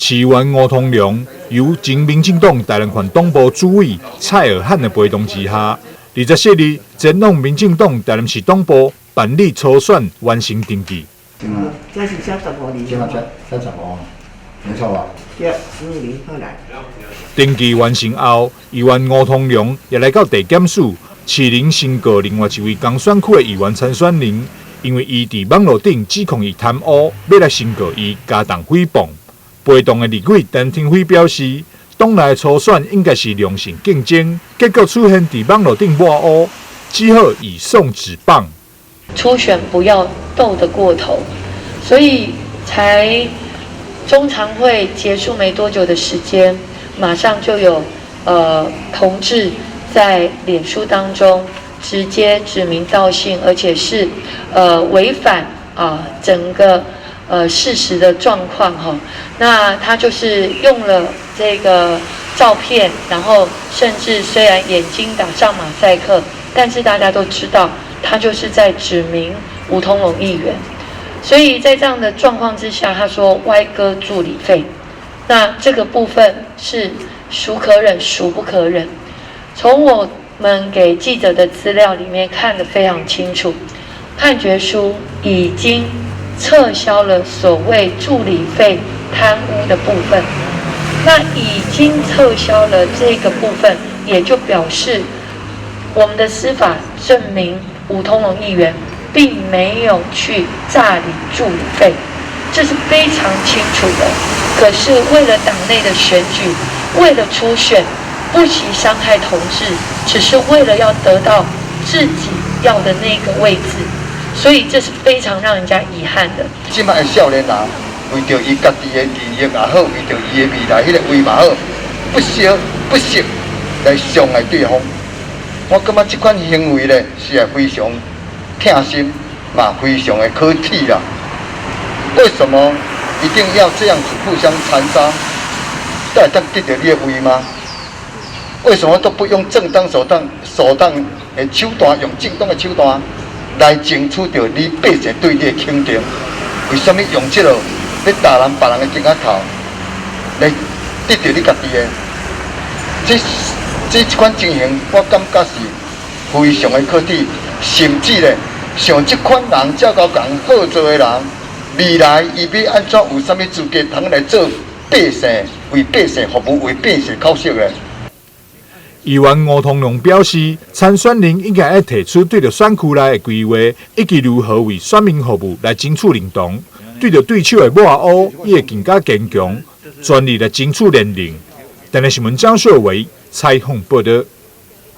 市議員吳通龍由前民進黨台南縣黨部主委蔡爾漢的陪同之下，24日前往民進黨台南市黨部辦理初選完成登記。這是寫十五字。這寫十五，沒錯吧？對，十五字好來。登記完成後，議員吳通龍也來到地檢署，士林申告另外一位同選區的議員參選人，因為伊佇網路頂指控伊貪污，欲來申告伊加重誹謗。陪同的立委陳亭妃表示，黨內初選應該是良性競爭，結果出現佇網路頂抹烏，只好移送紙棒。初選不要鬥得過頭，所以才中常會結束沒多久的時間，馬上就有同志在臉書當中直接指名道姓，而且是違反整個事實的狀況哈。那他就是用了這個照片，然後甚至雖然眼睛打上馬賽克，但是大家都知道他就是在指名吳通龍議員。所以在這樣的狀況之下，他說歪割助理費，那這個部分是孰可忍孰不可忍？從我們給記者的資料裡面看得非常清楚，判決書已經撤銷了所謂助理費貪污的部分。那已經撤銷了這個部分，也就表示我們的司法證明吳通龍議員並沒有去詐領助理費，這是非常清楚的。可是為了黨內的選舉，為了初選，不惜傷害同志，只是為了要得到自己要的那個位置，所以這是非常讓人家遺憾的。這擺的少年人為著伊家己的利益也好，為著伊的未來彼個位嘛好，不惜不惜來傷害對方。我感覺這款行為咧，是非常痛心，嘛非常的可恥啦。為什麼一定要這樣子互相殘殺，才會當得著你的位嗎？為什麼都不用正當手段、手段的手段，用正當的手段來爭取著你百姓對你的肯定？為什麼用這個欲打人別人的肩仔頭來得著你家己的？這款情形，我感覺是非常的可恥，甚至咧，像這款人這𠢕共好做的人，未來伊欲按怎有啥物資格通來做百姓，為百姓服務、為百姓口舌咧？議員吳通龍表示，參選人應該愛提出對著選區內的規劃，以及如何為選民服務來爭取認同。對著對手的抹烏，伊會更加堅強，全力來爭取連任。台南新聞張秀維採訪報導。